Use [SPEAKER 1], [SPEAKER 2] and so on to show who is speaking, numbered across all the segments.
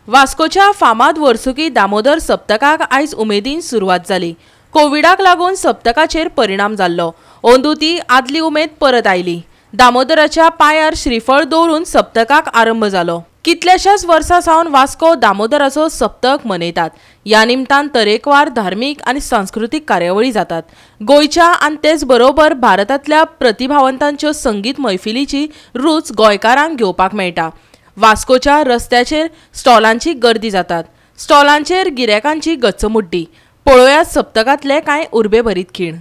[SPEAKER 1] वास्कोच्या फामाद वर्सुकी दामोदर सप्तकाक आयज उमेदीन सुरवात जाली। कोविडाक लागून सप्तकाचेर परिणाम जाल्लो। अंदू ती आदली उमेद परत आयली। दामोदराच्या पांयार श्रीफळ दवरून सप्तकाक आरंभ जालो। कितल्याशाच वर्सां सावन वास्को दामोदराचो सप्तक मनयतात। ह्या निमतान तरेकवार धार्मीक आनी सांस्कृतीक कार्यावळी जातात। गोंयच्या आनी तेच बरोबर भारतांतल्या प्रतिभावंतांच्यो संगीत मैफिलीची रूच गोंयकारांक घेवपाक मेळटा। वास्कोच्या रस्त्याचेर स्टॉलांची गर्दी जातात। स्टॉलांचेर गिरायकांची गच्चमुड्डी। पळोवया सप्तकांतले कांय उर्बेभरीत खीण।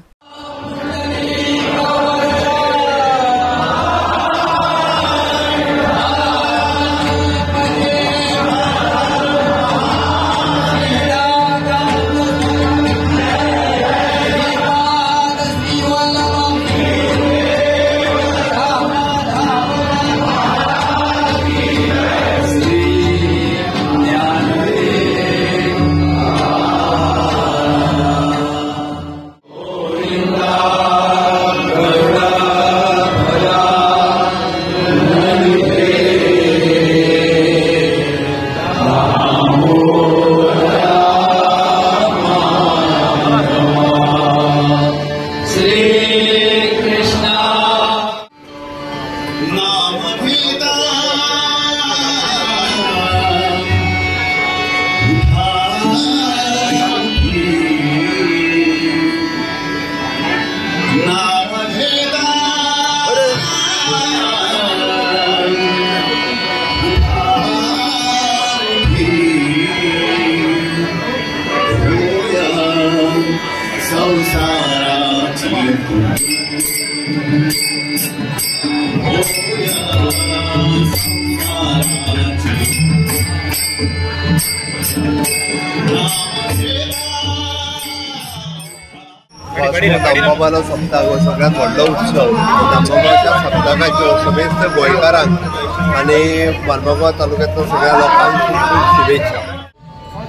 [SPEAKER 2] दामबाबालो सप्तक हो सगळ्यात व्हडलो उत्सव। दामबाबाच्या सप्तकाच्यो समेस्त गोंयकारांक आनी बारमागांव तालुक्यांतल्या सगळ्या लोकांक खूब खूब शुभेच्छा।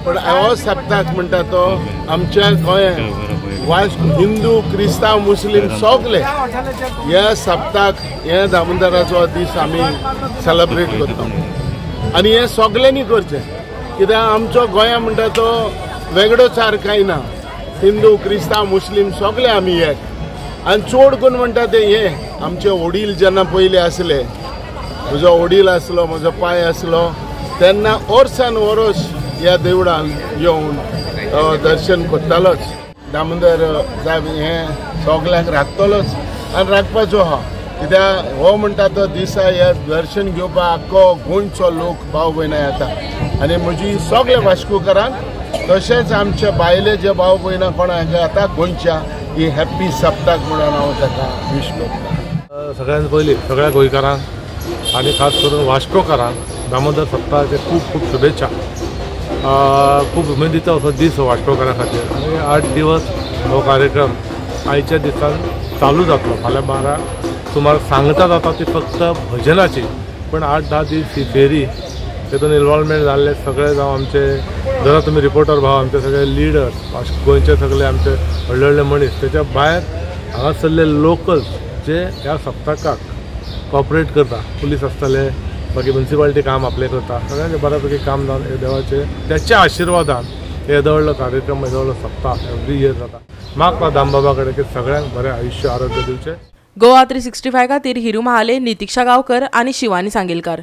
[SPEAKER 3] पण हो सप्तक म्हणटा तो आमच्या गोंयांत वास्को हिंदू क्रिस्तांव मुस्लीम सगळे ह्या सप्तक हे दामोदराचो दीस आमी सेलिब्रेट करता आनी हें सगळ्यांनी करचें, कित्याक आमचो गोंया म्हणटा तो वेगळोचार कांय ना। हिंदू क्रिस्तांव मुस्लीम सगळे आमी एक आनी चड करून म्हणटा ते हे आमचे वडील जेन्ना पयलीं आसले, म्हजो वडील आसलो, म्हजो पाय आसलो, तेन्ना वर्सान वर्स ह्या देवळान येवन दर्शन करतालोच। दामोदर साहेब हें सगळ्यांक राखतलोच आनी राखपाचो आहा, कित्याक हो म्हणटा तो दिसा हे दर्शन घेवपाक आख्खो गोंयचो लोक भाव भयणां येता आनी म्हजी सगळे वास्कोकारांक तशेंच आमचे बायले जे भाव भयणां कोणाक आतां गोंयच्या ही हॅप्पी सप्तक म्हणून हांव ताका विश करता।
[SPEAKER 4] सगळ्यांत पयलीं सगळ्या गोंयकारांक आनी खास करून वास्कोकारांक दामोदर सप्तकाचे खूब खूब शुभेच्छा। खूब उमेदीचो असो दीस हो वास्कोकारां खातीर आनी 8 दिवस हो कार्यक्रम आयच्या दिसान चालू जातलो। फाल्यां 12 सुमार सांगता जाता ती फक्त भजनाची, पण 8-10 दीस ही फेरी तेतून इन्वॉल्वमेंट जाल्ले सगळे जावं आमचे जरा तुमी रिपोर्टर भाव, आमचे सगळे लिडर्स, गोंयचे सगळे आमचे व्हडले व्हडले मनीस, तेच्या भायर हांगासरले लोकल्स जे ह्या सप्तकाक कॉपरेट करता, पुलीस आसतले, बाकी म्युनिसिपालिटी काम आपलें करता, सगळ्यांचें बऱ्यापैकी काम जावन हे देवाचे त्याच्या आशिर्वादान हे येदो व्हडलो कार्यक्रम, येदो व्हडलो सप्ताह एवरी इयर जाता। मागता दामबाबा कडेन की सगळ्यांक बरें आयुश्य आरोग्य दिवचें।
[SPEAKER 1] गोवा 365 खातीर हिरू महाले, नितिक्षा गांवकर आनी शिवानी सांगेलकार।